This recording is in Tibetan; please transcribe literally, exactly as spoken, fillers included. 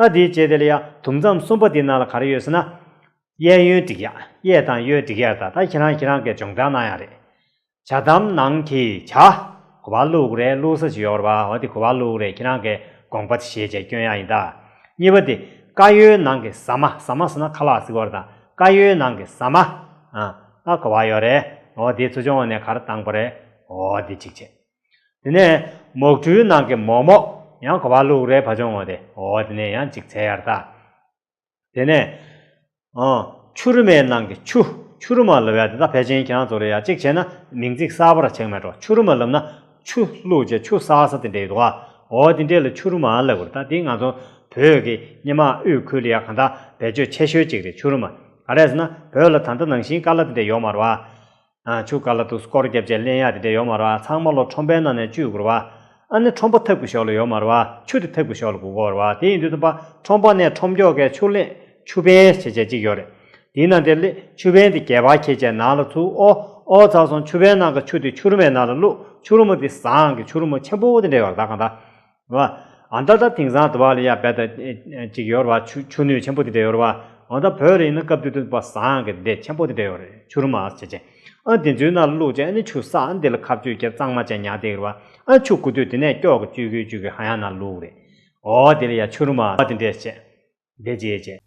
ད་དེའི་རྗེས་དེ་ལ་ཡ་དུམ་མཚམས་གསུམ་པ་དེའི་ནང་ལ་ག་རེ་ཡོད་ཟེར་ན། གཡས་གཡོན་སྒྲིག་ཡག་གཡས་དང་གཡོན་སྒྲིག་ཡག་ད་ད་ཁྱེད་རང་ཁྱེད་རང་གིས་སྦྱོང་བརྡར་གནང་ཡག་རེད། ཇ་དམ་ནང་གི་ཇ། གོ་བ་བླུགས་རེད། བླུགས་ས་ཅིག་ཡོད་རེད་པ། འོ་དེ་གོ་བ་བླུགས་རེད། ཁྱེད་རང་གིས་དགོངས་པ་དེ་བཞེས་བྱས་སྐྱོན་ཡག་ཡིན་ད། གཉིས་པ་དེ། ཀ་གཡོན་ནང་གི་ཟ་མ། ཟ་མ་ཟེར་ན་ཁ་ལག་ཟེར་བ་རེད་ད། ཀ་གཡོན་ནང་གི་ཟ་མ། ཨ་ཨ་གོ་བ་ཡོད་རེད། འོ་དེ་ཚུར་སྦྱོང་བ་ནས་ག་རེ་བཏང་པ་རེད། འོ་དེ་གཅིག་བྱས། དེ་ནས་མོག་ཕྲུའི་ནང་གི་མོག་མོག་ཡང་གོ་བ་བླུགས་རེད། ཕ་ཆུང་བ་དེ། འོ་དེ་ནས་ཡང་གཅིག་བྱས་ཡག་རེད་ད། དེ་ནས། ཨ། ཆུ་རུ་མའི་ནང་གི་ཆུ། ཆུ་རུ་མ་ལབ་ཡག་དེ་ད་ཕལ་ཆེར་ཁྱེད་རང་ཚོ་ལ་ཡ་གཅིག་བྱས་ན་མིང་ཚིག་གསར་པ་ར་ཆགས་མེད་འགྲོ། ཆུ་རུ་མ་ལབ་ན་ཆུ་བླུགས་བྱས་ཆུ་བསགས་ས་དེ་འདྲ་ཡོད་དོ། འོ་དེ་འདྲ་ལ་ཆུ་རུ་མ་ལབ་དགོས་རེད། ད་དེ་ང་ཚོ་བོད་ཀྱི་སྔོན་མ་དབུས་ཁུལ་ལ་ཡ་གང་ལྟར་བེད་སྤྱོད་ཆེ་ཤོས་གཅིག་རེད། ཆུ་རུ་མ། ག་རེ་ཟེར་ན་བོད་ལ་ད་ལྟ་ནང་བཞིན་ཀ་ལ་དེ་འདྲ་ཡོད་མ་རེད་པ། ཨ། ཆུ་ཀ་ལ་དུ་སྐོར་བརྒྱབ་བྱས་ལེན་ཡག་དེ་འདྲ་ཡོད་མ་རེད་པ། ཚང་མ་ལོ་ཁྲོམ་པའི་ནང་ནས་བཅུག་དགོས་རེད་པ། ཨ་ནི་ཁྲོམ་པ་ཐབ་ཀྱི་ཞོར་ལ་ཡོད་མ་རེད་པ། ཆུ་དེ་ཐབ་ཀྱི་ཞོར་ལ་དགོས་ཀྱི་ཡོད་རེད་པ། དེ་ཡིན་དུས་ཙམ་པ་ཁྲོམ་པ་ནས་ཁྲོམ་སྐྱོག་གི་ཆུ་ལེན། ཆུ་བན་བྱས་བྱས་གཅིག་ཡོད་རེད། དེའི་ནང་དེ་ལས་ཆུ་བན་དེ་སྒལ་པར་འཁྱེར་བྱས་ནང་ལ་ཚུར་ཨོ། ཨོ་ཚར་སོང་། ཆུ་བན་ནང་གི་ཆུ་དེ་ཆུ་རུ་མའི་ནང་ལ་བླུགས། ཆུ་རུ་མ་དེ་ཟངས་ཀྱི་ཆུ་རུ་མ་ཆེན་པོ་དེ་འདྲ་ཡོད་རེད་ད་གང་ལྟར། རེད་པ། ཨ་ད་ད་དེང་སང་དུ་བ་ལ་ཡ་བས་ད་ཅིག་ཡོད་རེད་པ། ཆུ་ཆུ་ནུས་ཆེན་པོ་དེ་འདྲ་ཡོད་རེད་པ། འོ་ད་བོད་ལ་ཡིན་ན་སྐབས་དེ་དུས་པ་ཟངས་ཀྱི་དེ་ཆེན་པོ་དེ་འདྲ་ཡོད་རེད། ཆུ་རུ་མ་བྱས་བྱས། ཨ་དེ་ཚོའི་ནང་ལ་བླུགས་བྱས་ཨ་ནི་ཆུ་བསགས། ཨ་དེ་ལ་ཁ་གཅོད་བརྒྱབ་གཙང་མ་བྱས་ཉར་བསྡད་ཀྱི་རེད་པ། ཨ་ཆུ་དགོས་དུས་དེ་ནས་སྐྱོག་གི་གཅུས་གི་གཅུས་གི་ཧ་ཡང་ནང་བླུགས་རེད། འོ་དེ་ལ་ཡ་ཆུ་རུ་མ་དེ་འདྲས་བྱས། དེ་རྗེས་བྱས།